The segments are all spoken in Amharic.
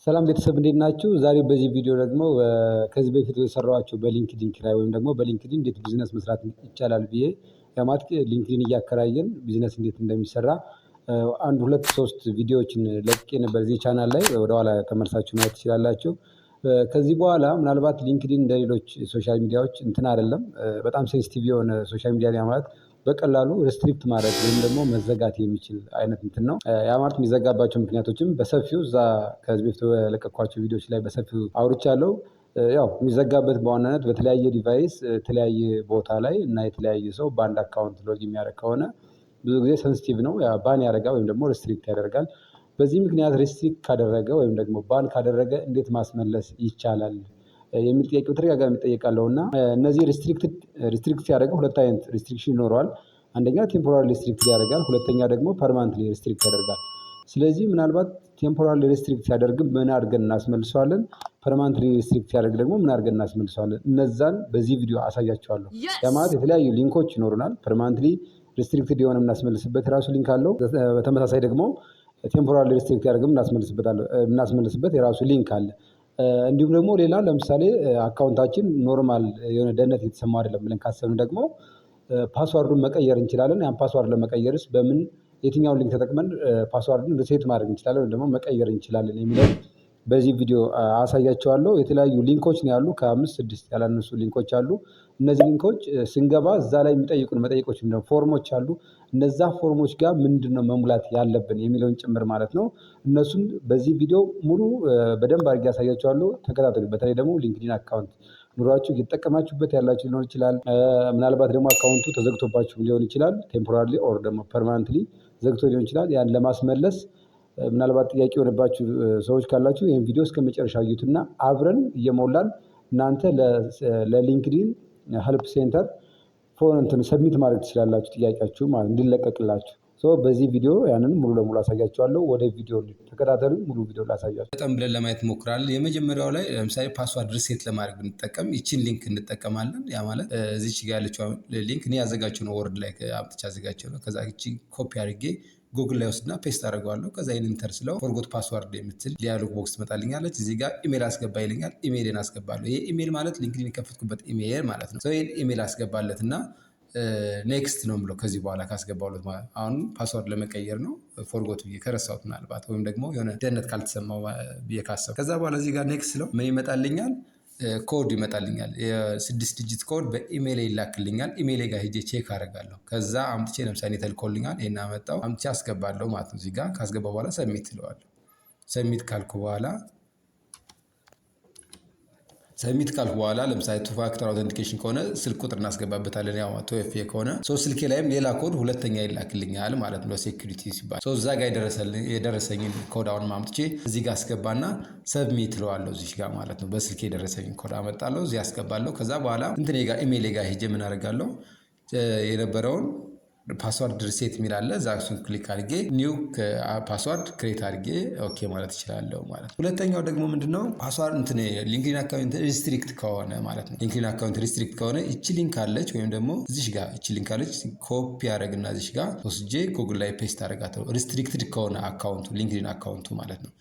ሰላም ቤተሰብ፣ እንዴት ናችሁ? ዛሬ በዚህ ቪዲዮ ደግሞ ከዚህ በፊት የሰራኋቸው በ LinkedIn ኪራይ ወይም ደግሞ በ LinkedIn እንዴት ቢዝነስ መስራት ይቻላል ብዬ፣ ያ ማለት LinkedIn እያከራየን ቢዝነስ እንዴት እንደሚሰራ አንድ፣ ሁለት፣ ሶስት ቪዲዮዎችን ለቅቄ ነበር እዚህ ቻናል ላይ። ወደኋላ ተመልሳችሁ ማየት ትችላላችሁ። ከዚህ በኋላ ምናልባት LinkedIn እንደ ሌሎች social media ዎች እንትን አይደለም፣ በጣም sensitive የሆነ social media፣ ማለት በቀላሉ restrict ማድረግ ወይም ደግሞ መዘጋት የሚችል አይነት እንትን ነው። ያ ማለት የሚዘጋባቸው ምክንያቶችም በሰፊው እዛ ከዚህ በፊት በለቀኳቸው ቪዲዮዎች ላይ በሰፊው አውርቻለሁ። ያው የሚዘጋበት በዋናነት በተለያየ device፣ የተለያየ ቦታ ላይ እና የተለያየ ሰው በአንድ account log የሚያደርግ ከሆነ ብዙ ጊዜ sensitive ነው፣ ያ ban ያደርጋል ወይም ደግሞ restrict ያደርጋል። በዚህ ምክንያት restrict ካደረገ ወይም ደግሞ ban ካደረገ እንዴት ማስመለስ ይቻላል የሚል ጥያቄ በተደጋጋሚ እጠየቃለሁ። እና እነዚህ restrict ሲያደርገው ሁለት አይነት restriction ይኖረዋል። አንደኛ temporary restrict ያደርጋል፣ ሁለተኛ ደግሞ permanently restrict ያደርጋል። ስለዚህ ምናልባት temporary restrict ሲያደርግም ምን አድርገን እናስመልሰዋለን? Permanently restrict ሲያደርግ ደግሞ ምን አድርገን እናስመልሰዋለን? እነዛን በዚህ ቪዲዮ አሳያችኋለሁ። ያ ማለት የተለያዩ link ኦች ይኖሩናል። Permanently restricted የሆነ የምናስመልስበት የራሱ link አለው። በተመሳሳይ ደግሞ temporary restrict ያደርግም የምናስመልስበት የራሱ link አለ። እንዲሁም ደግሞ ሌላ ለምሳሌ account ኣችን normal የሆነ ደህንነት የተሰማው አይደለም ብለን ካሰብን ደግሞ password ኡን መቀየር እንችላለን። ያን password ለመቀየርስ በምን የትኛውን link ተጠቅመን password ኡን reset ማድረግ እንችላለን ወይም ደግሞ መቀየር እንችላለን የሚለውን በዚህ ቪዲዮ አሳያችኋለሁ። የተለያዩ link ኦች ነው ያሉ፣ ከአምስት ስድስት ያላነሱ link ኦች አሉ። እነዚህ link ኦች ስንገባ እዛ ላይ የሚጠይቁን መጠይቆች፣ form ኦች አሉ። እነዛ form ኦች ጋር ምንድነው መሙላት ያለብን የሚለውን ጭምር ማለት ነው። እነሱን በዚህ ቪዲዮ ሙሉ በደንብ አድርጌ አሳያችኋለሁ። ተከታተሉ። በተለይ ደግሞ LinkedIn account ኑሯችሁ እየተጠቀማችሁበት ያላችሁ ሊሆን ይችላል። ምናልባት ደግሞ account ኡ ተዘግቶባችሁ ሊሆን ይችላል። Temporarily or ደግሞ permanently ዘግቶ ሊሆን ይችላል። ያን ለማስመለስ ምናልባት ጥያቄ የሆነባችሁ ሰዎች ካላችሁ ይህን ቪዲዮ እስከ መጨረሻው እዩትና አብረን እየሞላን እናንተ ለ LinkedIn help center ፎን እንትን submit ማድረግ ትችላላችሁ፣ ጥያቄያችሁ ማለት እንዲለቀቅላችሁ። So በዚህ ቪዲዮ ያንን ሙሉ ለሙሉ አሳያችኋለሁ። ወደ ቪዲዮ ተከታተሉ፣ ሙሉ ቪዲዮ ላሳያችሁ። በጣም ብለን ለማየት እንሞክራለን። የመጀመሪያው ላይ ለምሳሌ password reset ለማድረግ ብንጠቀም ይችን link እንጠቀማለን። ያ ማለት እዚች ጋር ያለችው link እኔ ያዘጋጀው ነው፣ Word ላይ አምጥቼ ያዘጋጀው ነው። ከዛ ይቺ ኮፒ አድርጌ ጉግል ላይ ወስድና paste አደርገዋለሁ። ከዛ ይህን enter ስለው forgot password የምትል dialog box ትመጣልኛለች። እዚህ ጋር ኢሜል አስገባ ይለኛል። ኢሜይልን አስገባለሁ። ይሄ ኢሜል ማለት LinkedIn የከፈትኩበት ኢሜይል ማለት ነው። ይህን ኢሜል አስገባለት እና next ነው የምለው። ከዚህ በኋላ ካስገባሁለት ማለት አሁን password ለመቀየር ነው። Forgot ብዬ ከረሳሁት ምናልባት ወይም ደግሞ የሆነ ደህንነት ካልተሰማው ብዬ ካሰብኩ ከዛ በኋላ እዚህ ጋር next ስለው ምን ይመጣልኛል? ኮድ ይመጣልኛል። የስድስት digit code በ email ይላክልኛል። ኢሜይል ጋር ሄጄ check አደርጋለሁ። ከዛ አምጥቼ ለምሳሌ ተልኮልኛል። ይሄን አመጣው፣ አምጥቼ አስገባለሁ ማለት ነው። እዚህ ጋር ካስገባው በኋላ submit እለዋለሁ። Submit ካልኩ በኋላ ለምሳሌ two factor authentication ከሆነ ስልክ ቁጥር እናስገባበታለን። ያው 2FA ከሆነ so ስልኬ ላይም ሌላ ኮድ ሁለተኛ ይላክልኛል ማለት ነው ለ security ሲባል። So እዛ ጋር የደረሰኝን ኮድ አሁን አምጥቼ እዚህ ጋር አስገባና submit እለዋለሁ እዚህ ጋር ማለት ነው። በስልኬ የደረሰኝን ኮድ አመጣለሁ፣ እዚህ አስገባለሁ። ከዛ በኋላ እንትኔ ጋር ኢሜይሌ ጋር ሄጄ ምን አደርጋለሁ? የነበረውን password reset የሚል አለ። እዛ እሱን click አድርጌ new password create አድርጌ okay ማለት እችላለሁ ማለት ነው። ሁለተኛው ደግሞ ምንድነው? Password እንትን LinkedIn account restrict ከሆነ ማለት ነው። LinkedIn account restrict ከሆነ እቺ link አለች ወይም ደግሞ እዚሽ ጋር እቺ link አለች። ኮፒ አደረግና እዚሽ ጋር ወስጄ ጉግል ላይ paste አደርጋታለሁ። Restricted ከሆነ account ኡ፣ LinkedIn account ኡ ማለት ነው።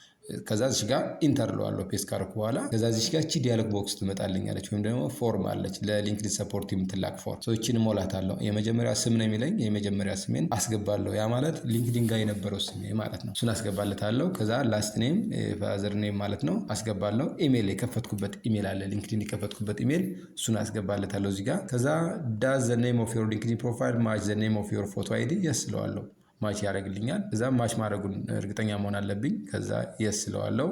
ከዛ እዚህ ጋር enter እለዋለሁ paste ካደረኩ በኋላ። ከዛ እዚህ ጋር እቺ dialog box ትመጣልኛለች ወይም ደግሞ form አለች፣ ለ LinkedIn support የምትላክ form። So እቺን እሞላታለሁ። የመጀመሪያ ስም ነው የሚለኝ፣ የመጀመሪያ ስሜን አስገባለሁ። ያ ማለት LinkedIn ጋር የነበረው ስሜ ማለት ነው። እሱን አስገባለታለሁ። ከዛ last name፣ father name ማለት ነው፣ አስገባለሁ። ኢሜል፣ የከፈትኩበት ኢሜል አለ፣ LinkedIn የከፈትኩበት ኢሜል፣ እሱን አስገባለታለሁ እዚህ ጋር። ከዛ "Does the name of your LinkedIn profile match the name of your photo ID?" Yes እለዋለሁ። Match ያደርግልኛል። ከዛ match ማድረጉን እርግጠኛ መሆን አለብኝ። ከዛ yes እለዋለሁ።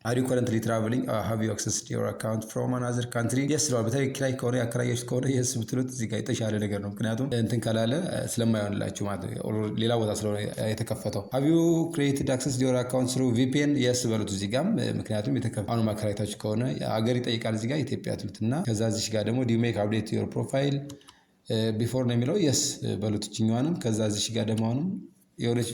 "Are you currently traveling? Have you accessed your account from another country?" Yes እለዋለሁ። በተለይ ኪራይ ከሆነ፣ ያከራያችሁት ከሆነ yes ብትሉት እዚህ ጋር የተሻለ ነገር ነው። ምክንያቱም እንትን ካላለ ስለማይሆንላችሁ ማለት ነው። ሌላ ቦታ ስለሆነ የተከፈተው። "Have you created access your account through VPN?" Yes በሉት እዚህ ጋም፣ ምክንያቱም አሁን ማከራየታችሁ ከሆነ አገር ይጠይቃል። እዚህ ጋር ኢትዮጵያ ትሉትና ከዛ እዚህ ጋር ደግሞ "Do you make update your profile before" ነው የሚለው፣ yes በሉት እችኛዋንም። ከዛ እዚህ ጋር ደግሞ አሁንም የሆነች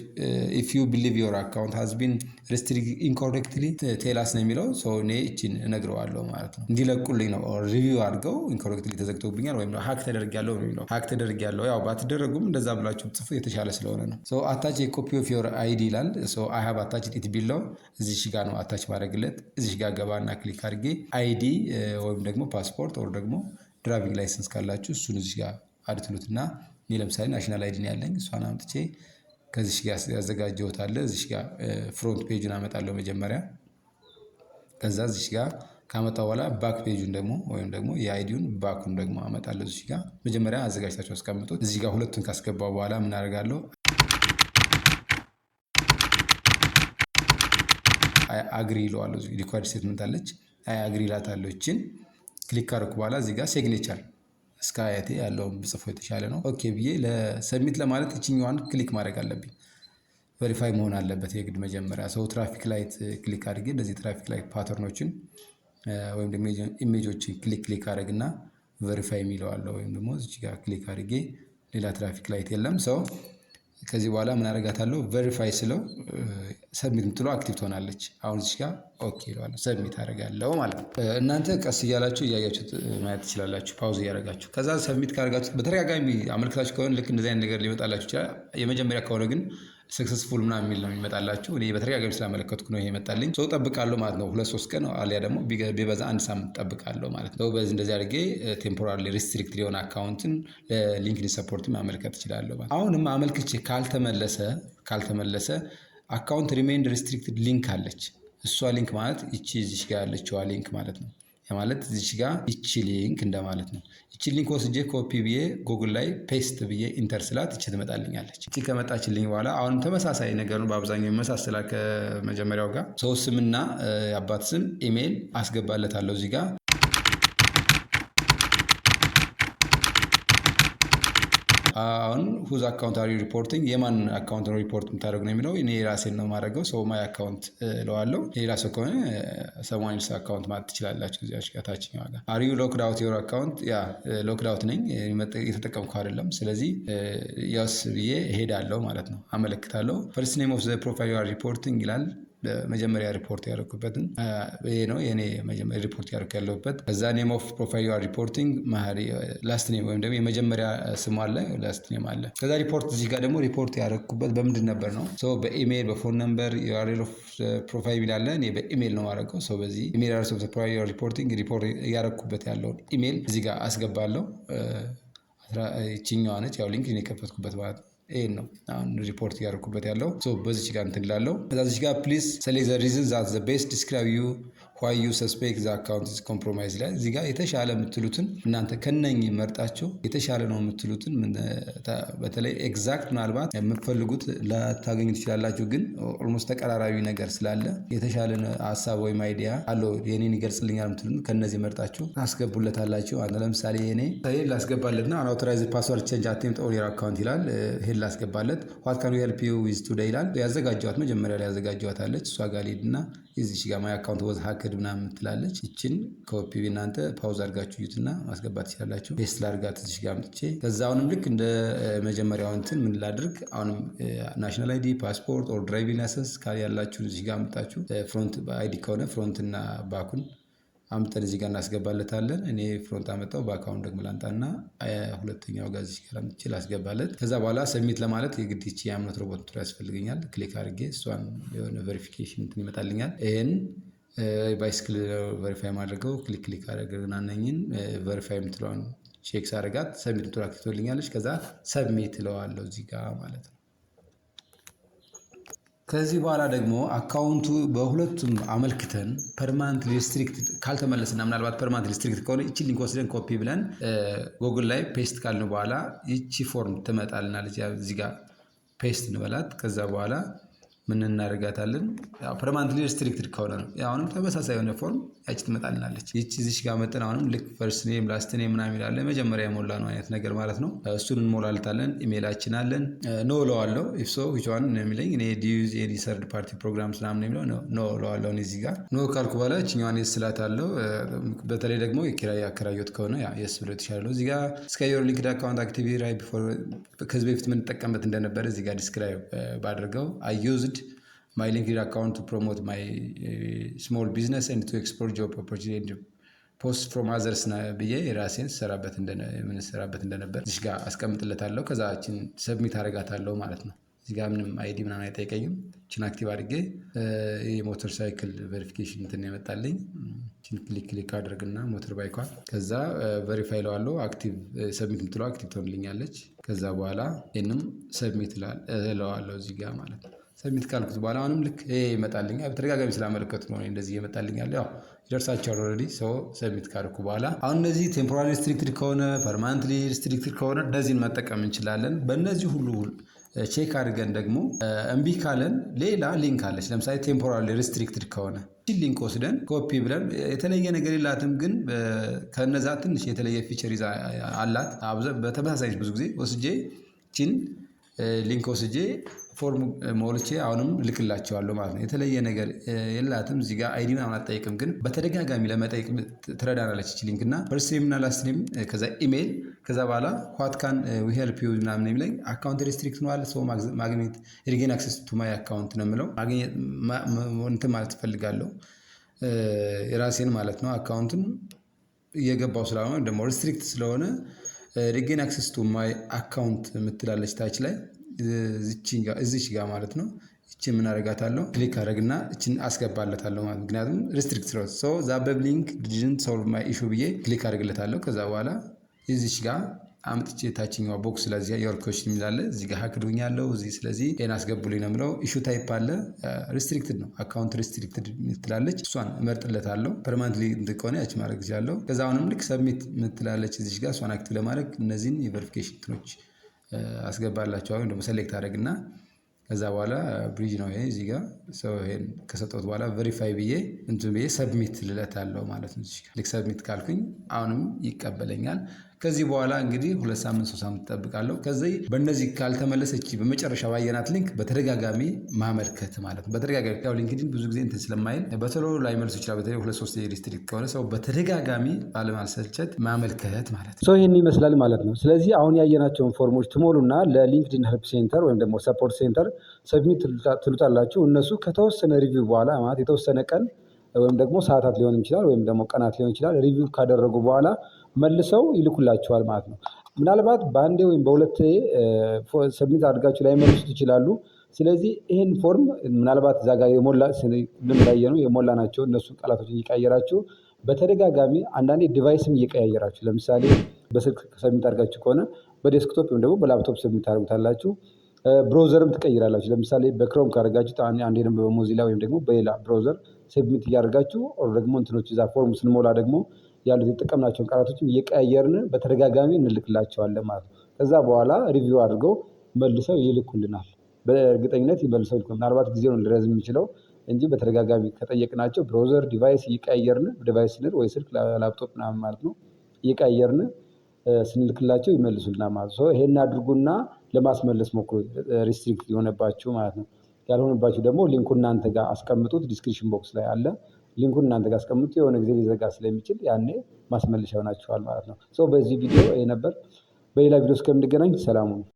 "If you believe your account has been restricted incorrectly, tell us" ነው የሚለው። So እኔ እቺን እነግረዋለሁ ማለት ነው። እንዲለቁልኝ ነው። Review አድርገው incorrectly ተዘግቶብኛል ወይም hack ተደርጊያለሁ ነው የሚለው። Hack ተደርጊያለሁ፣ ያው ባትደረጉም እንደዛ ብላችሁ ጽፉ የተሻለ ስለሆነ ነው። So "Attach copy of your ID" ይላል። So I have attached it below። እዚች ጋር ነው attach ማድረግለት። እዚች ጋር ገባና click አድርጌ ID ወይም ደግሞ ፓስፖርት or ደግሞ driving license ካላችሁ እሱን እዚህ ጋር add ትሉትና እኔ ለምሳሌ national ID ነው ያለኝ። እሷን አምጥቼ ከዚች ጋር ያዘጋጀሁት አለ። እዚች ጋር front page ኡን አመጣለሁ መጀመሪያ። ከዛ እዚች ጋር ካመጣው በኋላ back page ኡን ደግሞ ወይም ደግሞ የ ID ውን back ኡን ደግሞ አመጣለሁ። እዚህ ጋር መጀመሪያ አዘጋጅታችሁ አስቀምጡት። እዚህ ጋር ሁለቱን ካስገባው በኋላ ምን አደርጋለሁ? I agree ይለዋለሁ። Required statement አለች። I agree እላታለሁ። ይችን click ካደረኩ በኋላ እዚህ ጋር signature እስከ አያቴ ያለውን ብጽፎ የተሻለ ነው። Okay ብዬ ለ submit ለማለት ይችኛዋን click ማድረግ አለብኝ። Verify መሆን አለበት የግድ መጀመሪያ። So traffic light click አድርጌ እንደዚህ traffic light pattern ኦችን ወይም ደግሞ image ኦችን click click አድርግና verify የሚለው አለ። ወይም ደግሞ እዚች ጋር click አድርጌ ሌላ traffic light የለም። So ከዚህ በኋላ ምን አደርጋታለሁ? Verify ስለው submit የምትለው active ትሆናለች። አሁን እዚህ ጋር okay እለዋለሁ፣ submit አደርጋለሁ ማለት ነው። እናንተ ቀስ እያላችሁ እያያችሁት ማየት ትችላላችሁ፣ pause እያደረጋችሁ። ከዛ submit ካደረጋችሁት በተደጋጋሚ አመልክታችሁ ከሆነ ልክ እንደዚህ አይነት ነገር ሊመጣላችሁ ይችላል። የመጀመሪያ ከሆነ ግን successful ምናምን የሚል ነው የሚመጣላችሁ። እኔ በተደጋጋሚ ስላመለከትኩ ነው ይሄ የመጣልኝ። So ጠብቃለሁ ማለት ነው፣ 2-3 ቀን አሊያ ደግሞ ቢበዛ አንድ ሳምንት ጠብቃለሁ ማለት ነው። በዚህ እንደዚህ አድርጌ temporary restrict የሆነ account ን ለ LinkedIn support ማመልከት እችላለሁ ማለት። አሁንም አመልክቼ ካልተመለሰ account remained restricted link አለች። እሷ link ማለት ይቺ እዚች ጋር ያለችዋ link ማለት ነው። ማለት እዚች ጋር ይቺ link እንደማለት ነው። ይቺ link ወስጄ ኮፒ ብዬ ጉግል ላይ paste ብዬ enter ስላት ይቺ ትመጣልኛለች። ይቺ ከመጣችልኝ በኋላ አሁንም ተመሳሳይ ነገር ነው። በአብዛኛው ይመሳሰላል ከመጀመሪያው ጋር። ሰው ስምና የአባት ስም፣ ኢሜይል አስገባለታለሁ እዚህ ጋር። አሁን "Whose account are you reporting?" የማን account ነው ሪፖርት የምታደርጉ ነው የሚለው። እኔ የራሴን ነው የማደርገው። So my account እለዋለሁ። ሌላ ሰው ከሆነ someone else account ማለት ትችላላችሁ። እዚያች ጋር ታችኛዋ ጋር "Are you locked out your account?" Yeah, locked out ነኝ፣ የተጠቀምኩ አይደለም። ስለዚህ yes ብዬ እሄዳለሁ ማለት ነው፣ አመለክታለሁ። "First name of the profile you are reporting" ይላል። መጀመሪያ ሪፖርት ያደረኩበትን ይሄ ነው የኔ መጀመሪያ ሪፖርት ያደረኩ ያለሁበት። ከዛ "Name of profile you are reporting" መሀሪ፣ last name ወይም ደግሞ የመጀመሪያ ስሙ አለ፣ last name አለ። ከዛ ሪፖርት እዚህ ጋር ደግሞ ሪፖርት ያደረኩበት በምንድን ነበር ነው። በ email፣ በ phone number፣ URL of profile ይላል። እኔ በኢሜይል ነው የማደርገው። So በዚህ "Email address of profile you are reporting" ሪፖርት እያደረኩበት ያለውን ኢሜይል እዚህ ጋር አስገባለሁ። ይችኛዋ ነች ያው link የከፈትኩበት ማለት ነው። ይሄን ነው አሁን ሪፖርት እያደረኩበት ያለው። በዚች ጋር እንትን እላለሁ። ከዛ እዚች ጋር "Please select the reason that the best describe you why you suspect the account is compromised" ይላል። እዚህ ጋር የተሻለ የምትሉትን እናንተ ከነኚህ መርጣችሁ የተሻለ ነው የምትሉትን፣ በተለይ exact ምናልባት የምትፈልጉት ላታገኙ ትችላላችሁ፣ ግን almost ተቀራራቢ ነገር ስላለ የተሻለ ሀሳብ ወይም idea አለው የኔን ይገልጽልኛል የምትሉትን ከነዚህ መርጣችሁ ታስገቡለታላችሁ። ለምሳሌ የኔ ላስገባለትና "Unauthorized password change attempt on your account" ይላል። ይሄን ላስገባለት። "What can we help you with today?" ይላል። ያዘጋጀዋት መጀመሪያ ላይ ያዘጋጀዋት አለች። እሷ ጋር ልሂድና እዚች ጋር "My account was hacked" ምናምን ትላለች። ይችን ኮፒ እናንተ pause አድርጋችሁ እዩትና ማስገባት ትችላላችሁ። Paste ላድርጋት እዚች ጋር አምጥቼ። ከዛ አሁንም ልክ እንደ መጀመሪያው እንትን ምን ላድርግ? አሁንም national ID፣ passport or driving license ያላችሁ እዚህ ጋር አምጣችሁ front ID ከሆነ front እና back ኡን አምጠን እዚህ ጋር እናስገባለታለን። እኔ front አመጣው፣ back አሁን ደግሞ ላምጣና ሁለተኛው ጋር እዚህ ጋር አምጥቼ ላስገባለት። ከዛ በኋላ submit ለማለት የግድ ይቺ የ I'm not robot ያስፈልገኛል። Click አድርጌ እሷን የሆነ verification እንትን ይመጣልኛል። ይሄን bicycle verify ማድረገው click click አደረግና እነኝን verify የምትለዋን check ሳደርጋት submit የምትለዋ active ትሆንልኛለች። ከዛ submit እለዋለሁ እዚህ ጋር ማለት ነው። ከዚህ በኋላ ደግሞ account ኡ በሁለቱም አመልክተን permanent restrict ካልተመለስና ምናልባት permanent restrict ከሆነ ይቺ link ወስደን ኮፒ ብለን ጎግል ላይ paste ካልን በኋላ ይቺ form ትመጣልናለች። እዚህ ጋር paste እንበላት። ከዛ በኋላ ምን እናደርጋታለን? Permanently restricted ከሆነ ነው። አሁንም ተመሳሳይ የሆነ form ያቺ ትመጣልናለች። ይቺ እዚች ጋር መጠን አሁንም ልክ first name፣ last name ምናምን ይላል፣ መጀመሪያ የሞላ ነው አይነት ነገር ማለት ነው። እሱን እንሞላልታለን። ኢሜይላችን አለን። No እለዋለሁ። If so, which one ነው የሚለኝ። እኔ do you use any third party programs ምናምን የሚለው no እለዋለሁ። እዚህ ጋር no ካልኩ በኋላ እችኛዋን yes እላታለሁ። በተለይ ደግሞ የኪራይ ያከራየሁት ከሆነ yes ብሎ የተሻለ ነው። እዚህ ጋር describe your LinkedIn account activity right before፣ ከዚህ በፊት የምንጠቀምበት እንደነበረ እዚህ ጋር describe ባድርገው፣ I used my LinkedIn account to promote my small business and to explore job opportunity, post from others ብዬ የራሴን የምንሰራበት እንደነበር እዚህ ጋር አስቀምጥለታለሁ። ከዛ እችን submit አደርጋታለሁ ማለት ነው። እዚህ ጋር ምንም ID ምናምን አይጠይቀኝም። እችን active አድርጌ የ motorcycle verification እንትን ያመጣልኝ፣ እችን click click አድርግና motorbike ኳን ከዛ verify እለዋለሁ። Active submit የምትለው active ትሆንልኛለች። ከዛ በኋላ ይህንም submit እለዋለሁ እዚህ ጋር ማለት ነው። Submit ካልኩት በኋላ አሁንም ልክ ይሄ ይመጣልኛል። በተደጋጋሚ ስላመለከቱ ነው እንደዚህ ይመጣልኛል። ያው ይደርሳቸዋል already። So submit ካልኩ በኋላ አሁን እነዚህ temporary restricted ከሆነ፣ permanently restricted ከሆነ እነዚህን መጠቀም እንችላለን። በእነዚህ ሁሉ check አድርገን ደግሞ እምቢ ካለን ሌላ link አለች። ለምሳሌ temporary restricted ከሆነ link ወስደን ኮፒ ብለን፣ የተለየ ነገር የላትም፣ ግን ከነዛ ትንሽ የተለየ feature ይዛ አላት። በተመሳሳይ ብዙ ጊዜ ወስጄ ቺን link ወስጄ form ሞልቼ አሁንም ልክላቸዋለሁ ማለት ነው። የተለየ ነገር የላትም። እዚህ ጋር ID ምናምን አትጠይቅም፣ ግን በተደጋጋሚ ለመጠየቅ ትረዳናለች ይቺ link። እና first name እና last name፣ ከዛ ኢሜይል፣ ከዛ በኋላ "What can we help you" ምናምን የሚለኝ፣ account restrict ሆኗል፣ so ማግኘት regain access to my account ነው የምለው። እንትን ማለት እፈልጋለሁ የራሴን ማለት ነው፣ አካውንትን እየገባው ስላልሆነ ደግሞ restrict ስለሆነ regain access to my account የምትላለች ታች ላይ እዚች ጋር ማለት ነው። እቺን ምን አደርጋታለሁ? Click አደርግና እቺን አስገባለታለሁ ማለት፣ ምክንያቱም restrict ስለሆነ፣ so "the above link didn't solve my issue" ብዬ click አደርግለታለሁ። ከዛ በኋላ እዚች ጋር አምጥቼ ታችኛዋ box፣ ስለዚህ your question የሚል አለ፣ እዚህ ጋር hacked ሆኛለሁ እዚህ፣ ስለዚህ ይሄን አስገቡልኝ ነው የምለው። Issue type አለ፣ restricted ነው፣ account restricted ትላለች፣ እሷን እመርጥለታለሁ። Permanently እንትን ከሆነ ያች ማድረግ እችላለሁ። ከዛ አሁንም ልክ submit ምትላለች እዚች ጋር፣ እሷን active ለማድረግ እነዚህን የ verification እንትኖች አስገባላቸዋለሁ ወይም ደግሞ select አደርግና ከዛ በኋላ bridge ነው ይሄ። እዚህ ጋር so ይሄን ከሰጠሁት በኋላ verify ብዬ እንትን ብዬ submit ልለታለሁ ማለት ነው። ልክ submit ካልኩኝ አሁንም ይቀበለኛል። ከዚህ በኋላ እንግዲህ 2 ሳምንት 3 ሳምንት እጠብቃለሁ። ከዚህ በእነዚህ ካልተመለሰች በመጨረሻ ባየናት link በተደጋጋሚ ማመልከት ማለት ነው። በተደጋጋሚ፣ ያው LinkedIn ብዙ ጊዜ እንትን ስለማይል በቶሎ ላይመልሱ ይችላል። በተለይ ሁለት ሶስት restrict ከሆነ ሰው በተደጋጋሚ ባለማሰልቸት ማመልከት ማለት ነው። So ይህን ይመስላል ማለት ነው። ስለዚህ አሁን ያየናቸውን form ኦች ትሞሉና ለ LinkedIn help center ወይም ደግሞ support center submit ትሉታላችሁ። እነሱ ከተወሰነ review በኋላ፣ ማለት የተወሰነ ቀን ወይም ደግሞ ሰዓታት ሊሆን ይችላል ወይም ደግሞ ቀናት ሊሆን ይችላል፣ review ካደረጉ በኋላ መልሰው ይልኩላችኋል ማለት ነው። ምናልባት በአንዴ ወይም በሁለቴ submit አድርጋችሁ ላይመልሱት ይችላሉ። ስለዚህ ይሄን form ምናልባት እዛ ጋር የሞላ ቅድም እንዳየነው የሞላናቸው እነሱን ቃላቶች እየቀያየራችሁ በተደጋጋሚ፣ አንዳንዴ device ም እየቀያየራችሁ፣ ለምሳሌ በስልክ submit አድርጋችሁ ከሆነ በ desktop ወይም ደግሞ በ laptop submit ታደርጉታላችሁ። Browser ም ትቀይራላችሁ። ለምሳሌ በ Chrome ካደረጋችሁት አንዴ ደግሞ በ Mozilla ወይም ደግሞ በሌላ browser submit እያደረጋችሁ or ደግሞ እንትኖች እዛ form ስንሞላ ደግሞ ያሉት የተጠቀምናቸውን ቃላቶችም እየቀያየርን በተደጋጋሚ እንልክላቸዋለን ማለት ነው። ከዛ በኋላ review አድርገው መልሰው ይልኩልናል። በእርግጠኝነት መልሰው ይልኩልናል። ምናልባት ጊዜውን ሊረዝም የሚችለው እንጂ በተደጋጋሚ ከጠየቅናቸው browser፣ device እየቀያየርን፣ device ስንል ወይ ስልክ፣ ላፕቶፕ ምናምን ማለት ነው፣ እየቀያየርን ስንልክላቸው ይመልሱልናል ማለት ነው። ይሄን አድርጉና ለማስመለስ ሞክሩ፣ restrict የሆነባችሁ ማለት ነው። ያልሆነባችሁ ደግሞ link ኡን እናንተ ጋር አስቀምጡት፣ description box ላይ አለ። Link ኡን እናንተ ጋር አስቀምጡት፣ የሆነ ጊዜ ሊዘጋ ስለሚችል ያኔ ማስመለሻ ይሆናችኋል ማለት ነው። So በዚህ ቪዲዮ ይሄ ነበር። በሌላ ቪዲዮ እስከምንገናኝ ሰላም ሁኑ።